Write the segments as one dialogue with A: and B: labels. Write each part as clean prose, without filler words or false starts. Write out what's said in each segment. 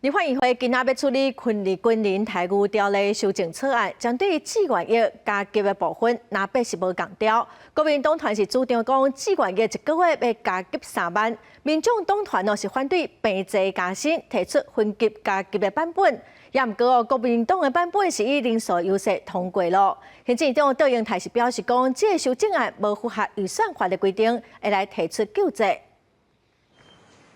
A: 立法院會今仔欲處理軍人待遇條例修正草案，針對志願役加給的部分，藍白是無仝調。國民黨團是主張講志願役一個月欲加給3萬，民眾黨團哦是反對平齊加薪，提出分級加給的版本。也毋過哦，國民黨的版本是以人數優勢通過囉。行政院長卓榮泰是表示講，這个修正案無符合預算法的規定，會來提出救濟。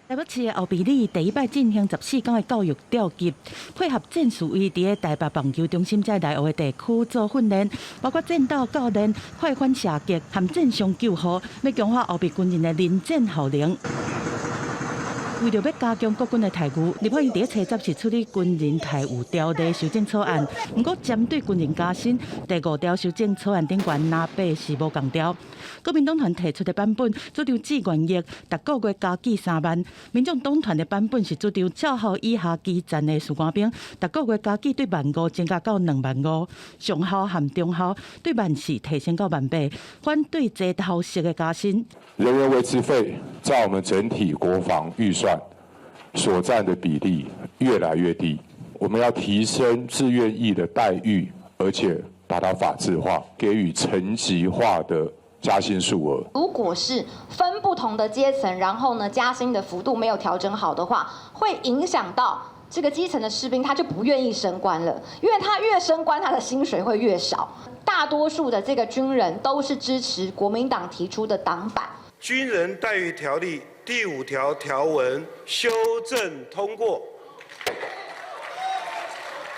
B: 台北市的後壁里第一擺進行14工的教育調級，配合戰士位佇台北棒球中心遮內湖的地區做訓練，包括戰鬥教練、快反射擊和戰傷救護，欲強化後備軍人的臨戰效能。為著欲加強國軍的待遇，立法院佇初十是處理軍人待遇條例修正草案。毋過針對軍人加薪第五條修正草案頂懸藍白是無仝調。國民黨團提出的版本主張志願役逐個月加給3萬，民眾黨團的版本是主張少校以下基層的士官兵逐個月加給對萬五增加到2萬5，上校和中校對萬4提升到萬8，反對齊頭式的加薪。
C: 人員維持費在我們整體國防預算所佔的比例越來越低，我們要提升志願役的待遇，而且把它法制化，給予層級化的加薪數額。
D: 如果是分不同的階層，然後呢加薪的幅度沒有調整好的話，會影響到這個基層的士兵，他就不願意升官了，因為他越升官，他的薪水會越少。大多數的這個軍人都是支持國民黨提出的黨版。
E: 軍人待遇條例第五條條文修正通過。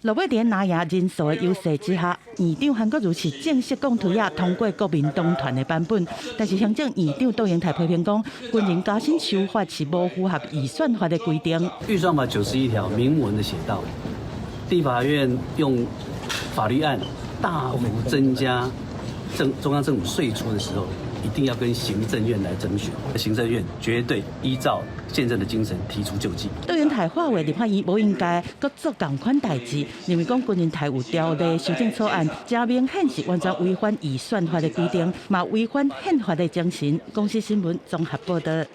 B: 落尾佇藍營人數的優勢之下，院長韓國瑜是正式公推啊通過國民黨團的版本，但是行政院長卓榮泰批評講，軍人加薪修法是無符合預算法的規定。
F: 預算法91條明文的寫到，立法院用法律案大幅增加中央政府歲出的時候，一定要跟行政院來徵詢，行政院絕對依照憲政的精神提出救濟。
B: 卓榮泰話話立法院無應該閣做仝款代誌，認為講軍人待遇條例修正草案，誠明顯是完全違反預算法的規定，嘛違反憲法的精神。公視新聞綜合報導。